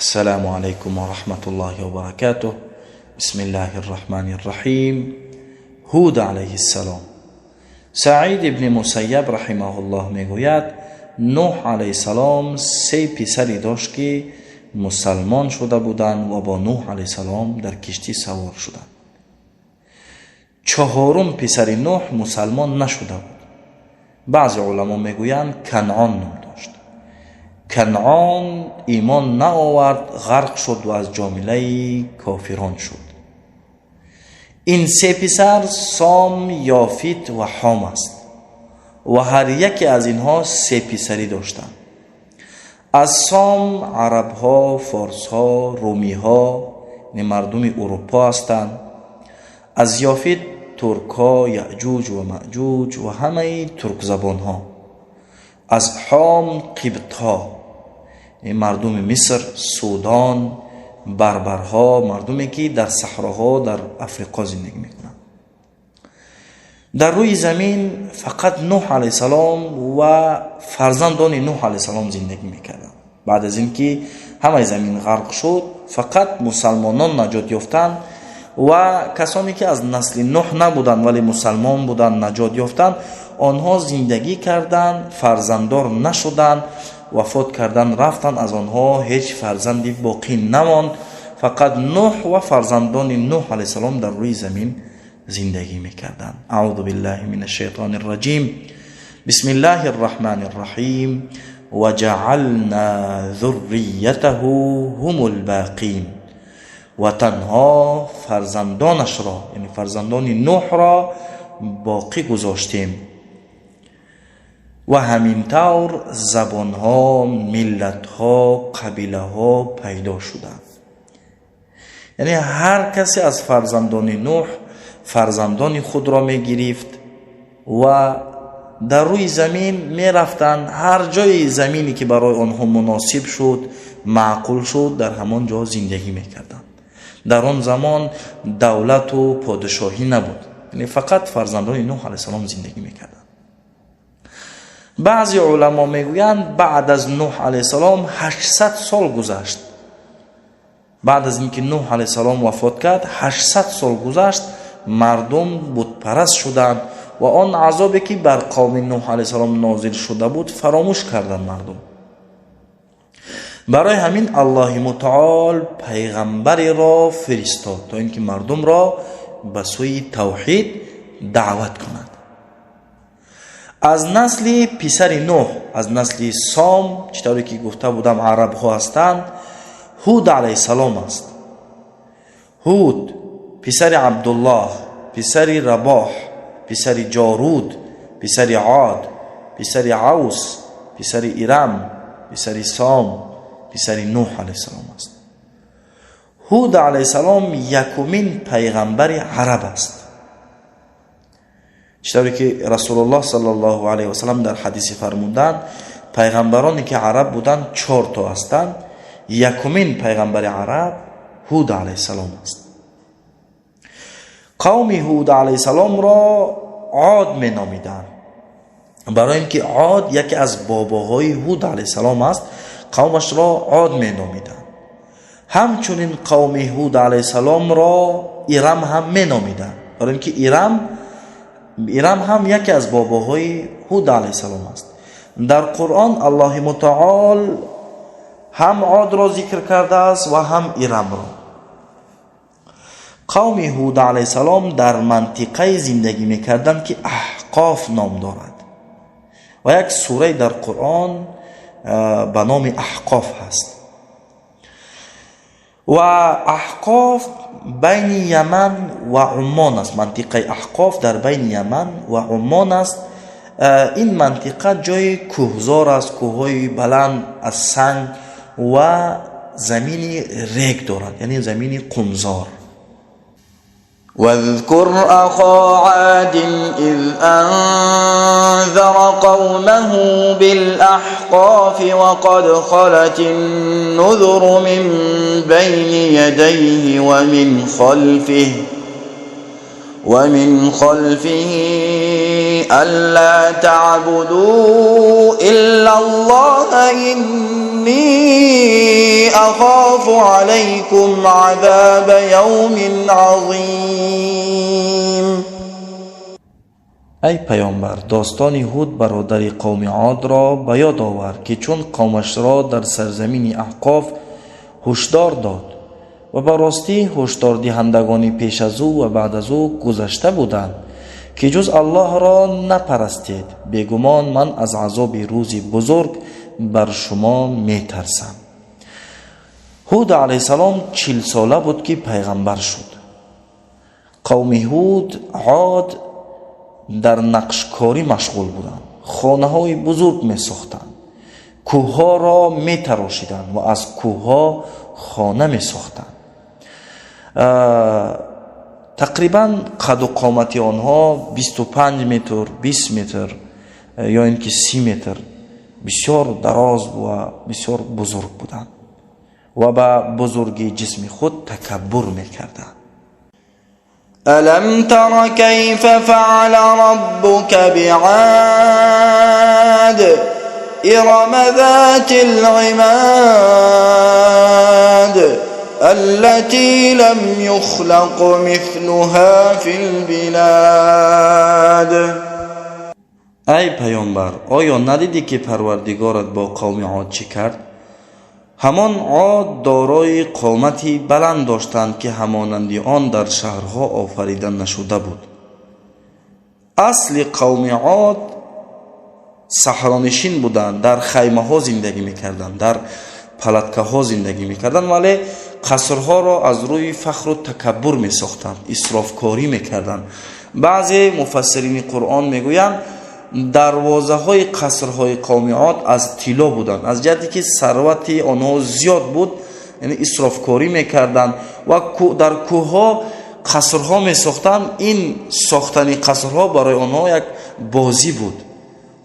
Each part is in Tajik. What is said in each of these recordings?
Ассалому алайкум ва раҳматуллоҳи ва баракатуҳ. Бисмиллаҳир раҳмонир раҳим. Ҳуд алайҳиссалом. Саид ибни Мусайяб раҳимаҳуллоҳ мегӯяд: Нӯҳ алайҳиссалом се писаре дошт, ки мусалмон шуда буданд ва бо Нӯҳ алайҳиссалом дар киштӣ савор шуданд. Чаҳорум писари Нӯҳ мусалмон нашуда буд. Баъзе уламо мегӯянд, Канъон ном дошт. Канъон имон наовард, ғарқ шуд ва аз ҷомилаи кофирон шуд. Ин се писар Сом, Ёфит ва Ҳом аст ва ҳар яке аз инҳо се писарӣ доштанд. Аз Сом арабҳо, форсҳо, румиҳо, яъне мардуми Урупо ҳастанд. Аз Ёфит туркҳо, Яъҷуҷ ва Маъҷуҷ ва ҳамаи туркзабонҳо. Аз Ҳом қибтҳо, яъне мардуми Миср, Судон, барбарҳо, мардуме ки дар саҳроҳо дар Африқо зиндагӣ мекунанд. Дар рӯи замин фақат Нӯҳ алайҳиссалом ва фарзандони Нӯҳ алайҳиссалом зиндагӣ мекарданд. Баъд аз ин ки ҳамаи замин ғарқ шуд, фақат мусалмонон наҷот ёфтанд ва касоне ки аз насли Нӯҳ набуданд, вале мусалмон буданд, наҷот ёфтанд. Онҳо зиндагӣ карданд, фарзанддор нашуданд, вафот кардан рафтанд, аз онҳо ҳеҷ фарзанде боқӣ намонд. Фақат Нӯҳ ва фарзандони Нӯҳ алайҳиссалом дар рӯи замин зиндагӣ мекарданд. Аъузу биллаҳи мин ашшайтони рраҷим. Бисмиллаҳи рраҳмани рраҳим. Ва ҷаъална зурриятаҳу ҳумул боқин. Ва танҳо фарзандонашро, яъне фарзандони Нӯҳро боқӣ гузоштем. Ва ҳамин тавр забонҳо, миллатҳо, қабилаҳо пайдо шуданд. Яъне ҳар касе аз фарзандони Нӯҳ фарзандони худро мегирифт ва дар рӯи замин мерафтанд. Ҳар ҷои замине ки барои онҳо муносиб шуд, маъқул шуд, дар ҳамон ҷо зиндагӣ мекарданд. Дар он замон давлату подшоҳӣ набуд, яъне фақат фарзандони Нӯҳ алайҳиссалом зиндагӣ мекарданд. Баъзе уламо мегӯянд, баъд аз Нӯҳ алайҳиссалом 800 сол гузашт. Баъд аз ин ки Нӯҳ алайҳиссалом вафот кард, 800 сол гузашт, мардум бутпараст шуданд ва он азобе ки бар қавми Нӯҳ алайҳиссалом нозил шуда буд, фаромӯш карданд мардум. Барои ҳамин Аллоҳи мутаол пайғамбареро фиристод, то ин ки мардумро ба сӯи тавҳид даъват кунад. Аз насли писари Нӯҳ, аз насли Сом, чӣ тавре ки гуфта будам, арабҳо ҳастанд, Ҳуд алайҳиссалом аст. Ҳуд писари Абдуллоҳ, писари Рабоҳ, писари Ҷоруд, писари Од, писари Авс, писари Ирам, писари Сом, писари Нӯҳ алайҳиссалом аст. Ҳуд алайҳиссалом якумин пайғамбари араб аст. Чӣ тавре ки Расулуллоҳ саллаллоҳу алайҳи васалам дар ҳадисе фармуданд, пайғамбароне ки араб буданд, чор то ҳастанд. Якумин пайғамбари араб Ҳуд алайҳиссалом аст. Қавми Ҳуд алайҳиссаломро Од меномиданд, барои ин ки Од яке аз бобоҳои Ҳуд алайҳиссалом аст, қавмашро Од меномиданд. Ҳамчунин қавми Ҳуд алайҳиссаломро Ирам ҳам меномиданд, барои ин ки Ирам ҳам яке аз бобоҳои Ҳуд алайҳиссалом аст. Дар Қуръон Аллоҳи мутаол ҳам Одро зикр кардааст ва ҳам Ирамро. Қавми Ҳуд алайҳиссалом дар мантиқае зиндагӣ мекарданд, ки Аҳқоф ном дорад ва як сурае дар Қуръон ба номи Аҳқоф ҳаст. Ва Аҳқоф байни Яман ва Уммон аст. Мантиқаи Аҳқоф дар байни Яман ва Уммон аст. Ин мантиқа ҷои кӯҳзор аст, кӯҳҳои баланд аз санг ва замини рег дорад, яъне замини қумзор. واذكر أخا عاد إذ أنذر قومه بالأحقاف وقد خلت النذر من بين يديه ومن خلفه ألا تعبدوا إلا الله إني أخاف أخاف عليكم عذاب يوم عظيم. Эй паёмбар, достони Ҳуд, бародари қавми Одро, ба ёд овар, ки чун қавмашро дар сарзамини Аҳқоф ҳушдор дод, ва ба ростӣ ҳушдордиҳандагони пеш аз ӯ ва баъд аз ӯ гузашта буданд, ки ҷуз Аллоҳро напарастед, бегумон ман аз азоби рӯзи бузург бар шумо метарсам. Ҳуд алайҳиссалом 40 сола буд, ки пайғамбар шуд. Қавми Ҳуд, Од, дар нақшкорӣ машғул буданд, хонаҳои бузург месохтанд, кӯҳҳоро метарошиданд ва аз кӯҳҳо хона месохтанд. Тақрибан қаду қомати онҳо 25 метр, 20 метр ё ин ки 30 метр, бисёр дароз ва бисёр бузург буданд ва ба бузургии ҷисми худ такаббур мекарданд. ألم تر كيف فعل ربك بعاد إرم ذات العماد التي لم يخلق مثلها في البلاد. Ай паёмбар, оё надидӣ, ки Парвардигорат бо қавми Од чӣ кард? Ҳамон Од дорои қомати баланд доштанд, ки ҳамонанди он дар шаҳрҳо офарида нашуда буд. Асли қавми Од саҳронишин буданд, дар хаймаҳо зиндагӣ мекарданд, дар палаткаҳо зиндагӣ мекарданд, вале қасрҳоро аз рӯи фахру такаббур месохтанд, исрофкорӣ мекарданд. Баъзе муфассирини Қуръон мегӯянд, дарвозаҳои қасрҳои қавми Од аз тилло буданд, аз ҷиҳате ки сарвати онҳо зиёд буд, яъне исрофкорӣ мекарданд ва дар кӯҳҳо қасрҳо месохтанд. Ин сохтани қасрҳо барои онҳо як бозӣ буд.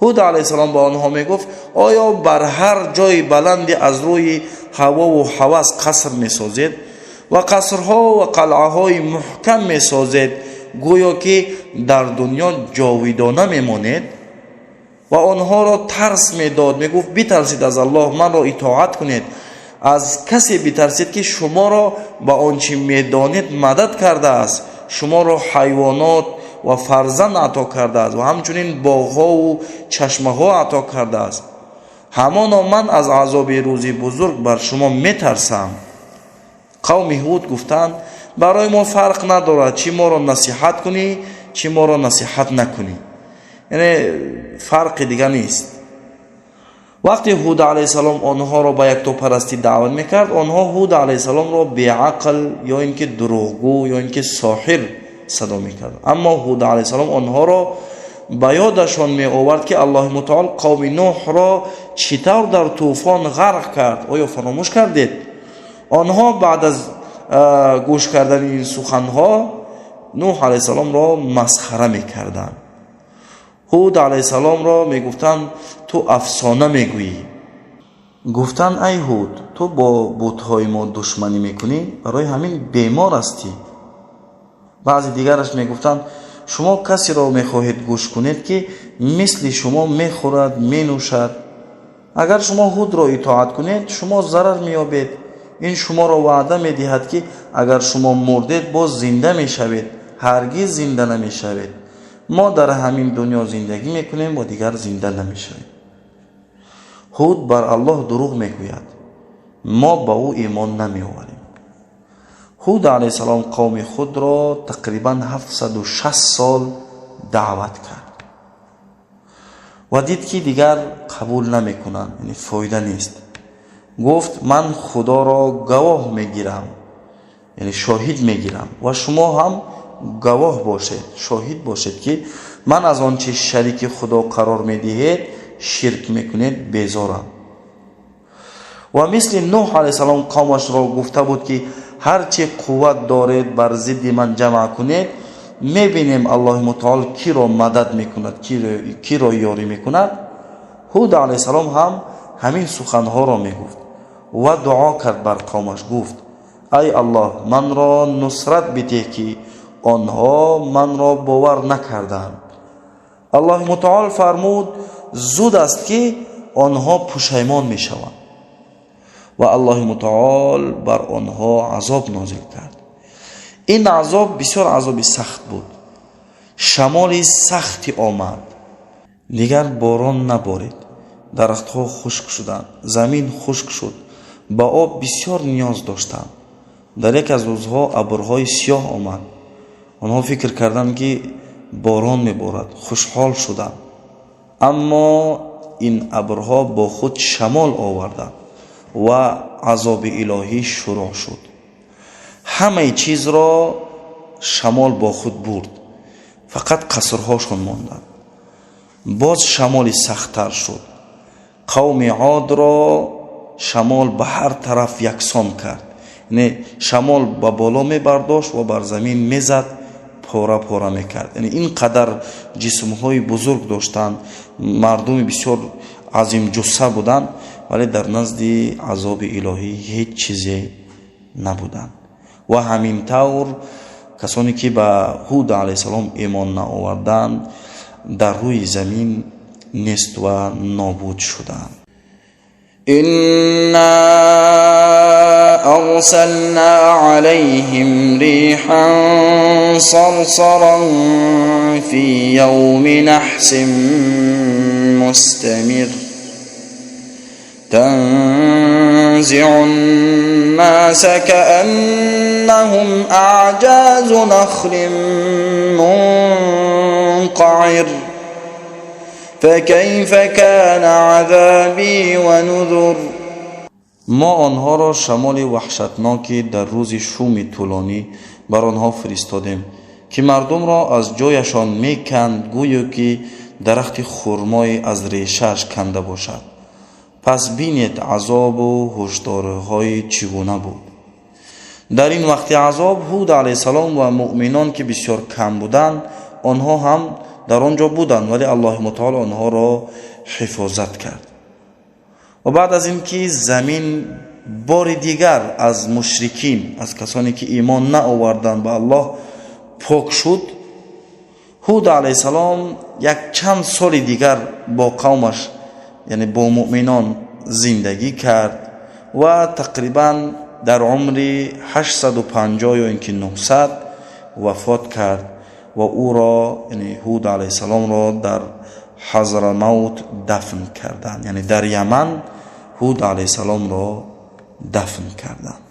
Ҳуд алайҳиссалом ба онҳо мегуфт: оё бар ҳар ҷои баланде аз рӯи ҳавову ҳавас қаср месозед ва қасрҳо ва қалъаҳои муҳкам месозед, гӯё ки дар дунё ҷовидона мемонед? Ва онҳоро тарс медод, мегуфт: битарсид аз Аллоҳ, манро итоат кунед, аз касе битарсед, ки шуморо ба он чӣ медонед мадад кардааст, шуморо ҳайвонот ва фарзанд ато кардааст ва ҳамчунин боғҳову чашмаҳо ато кардааст. Ҳамоно ман аз азоби рӯзи бузург бар шумо метарсам. Қавми Ҳуд гуфтанд: барои мо фарқ надорад, чӣ моро насиҳат кунӣ, чӣ моро насиҳат накунӣ, яъне фарқи дига нест. Вақте Ҳуд алайҳиссалом онҳоро ба яктопарастӣ даъват мекард, онҳо Ҳуд алайҳиссаломро беақл ё ин ки дурӯғгӯ ё ин ки соҳир садо мекард. Аммо Ҳуд алайҳиссалом онҳоро ба ёдашон меовард, ки Аллоҳи мутаол қавми Нӯҳро чӣ тавр дар тӯфон ғарқ кард, оё фаромӯш кардед? Онҳо баъд аз гӯш кардани ин суханҳо Нӯҳ алайҳиссаломро масхара мекарданд. Ҳуд алайҳиссаломро мегуфтанд: ту афсона мегӯӣ. Гуфтанд: ай Ҳуд, ту бо бутҳои мо душманӣ мекунӣ, барои ҳамин бемор ҳастӣ. Баъзе дигараш мегуфтанд: шумо касеро мехоҳед гӯш кунед, ки мисли шумо мехӯрад, менӯшад. Агар шумо Ҳудро итоат кунед, шумо зарар меёбед. Ин шуморо ваъда медиҳад, ки агар шумо мурдед, боз зинда мешавед. Ҳаргиз зинда намешавед. Мо дар ҳамин дунё зиндагӣ мекунем ва дигар зинда намешавем. Ҳуд бар Аллоҳ дурӯғ мегӯяд, мо ба ӯ имон намеоварем. Ҳуд алайҳиссалом қавми худро тақрибан 760 сол даъват кард ва дид, ки дигар қабул намекунанд, яъне фоида нест. Гуфт: ман Худоро гавоҳ мегирам, яъне шоҳид мегирам, ва шумо ҳам гавоҳ бошед, шоҳид бошед, ки ман аз он чи шарики Худо қарор медиҳед, ширк мекунед, безорам. Ва мисли Нӯҳ алайҳиссалом қавмашро гуфта буд, ки ҳар чи қувват доред, бар зидди ман ҷамъ кунед, мебинем Аллоҳи мутаол киро мадад мекунад, киро ёрӣ мекунад. Ҳуд алайҳиссалом ҳам ҳамин суханҳоро мегуфт ва дуо кард бар қавмаш, гуфт: ай Аллоҳ, манро нусрат бидеҳ, ки онҳо манро бовар накарданд. Аллоҳи мутаол фармуд: зуд аст, ки онҳо пушаймон мешаванд. Ва Аллоҳи мутаол бар онҳо азоб нозил кард. Ин азоб бисёр азоби сахт буд. Шамоли сахти омад, дигар борон наборид, дарахтҳо хушк шуданд, замин хушк шуд, ба об бисёр ниёз доштанд. Дар яке аз рӯзҳо абрҳои сиёҳ омад. Онҳо фикр карданд, ки борон меборад, хушҳол шуданд, аммо ин абрҳо бо худ шамол оварданд ва азоби илоҳӣ шурӯъ шуд. Ҳамаи чизро шамол бо худ бурд, фақат қасрҳошон монданд. Боз шамоли сахттар шуд. Қавми Одро шамол ба ҳар тараф яксон кард, яъне шамол ба боло мебардошт ва бар замин мезад, пора пора мекард. Яъне ин қадар ҷисмҳои бузург доштанд, мардуми бисёр азимҷусса буданд, вале дар назди азоби илоҳӣ ҳеҷ чизе набуданд. Ва ҳамин тавр касоне ки ба Ҳуд алайҳиссалом имон наоварданд, дар рӯи замин нест ва нобуд шуданд. إنا أرسلنا عليهم ريحا صرصرا في يوم نحس مستمر تنزع الناس كأنهم أعجاز نخل منقعر فكيف كان عذابي ونذر. Мо онҳоро шамоли ваҳшатноке дар рӯзи шуми тӯлонӣ бар онҳо фиристодем, ки мардумро аз ҷояшон меканд, гӯё ки дарахти хурмое аз решааш канда бошад. Пас бинед, азобу ҳушдорҳои чӣ гуна буд. Дар ин вақти азоб Ҳуд алайҳиссалом ва муъминон, ки бисёр кам буданд, онҳо ҳам дар он ҷо буданд, вале Аллоҳи мутаол онҳоро ҳифозат кард. Ва баъд аз ин ки замин бори дигар аз мушрикин, аз касоне ки имон наоварданд ба Аллоҳ, пок шуд, Ҳуд алайҳиссалом як чанд соли дигар бо қавмаш, яъне бо муъминон зиндагӣ кард ва тақрибан дар умри 850 ё ин ки 900 вафот кард ва ӯро, яъне Ҳуд алайҳиссаломро, дар Ҳазрамавт дафн карданд, яъне дар Яман Ҳуд алайҳиссаломро дафн карданд.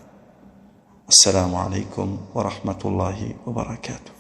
Ассалому алайкум ва раҳматуллоҳи ва баракатуҳ.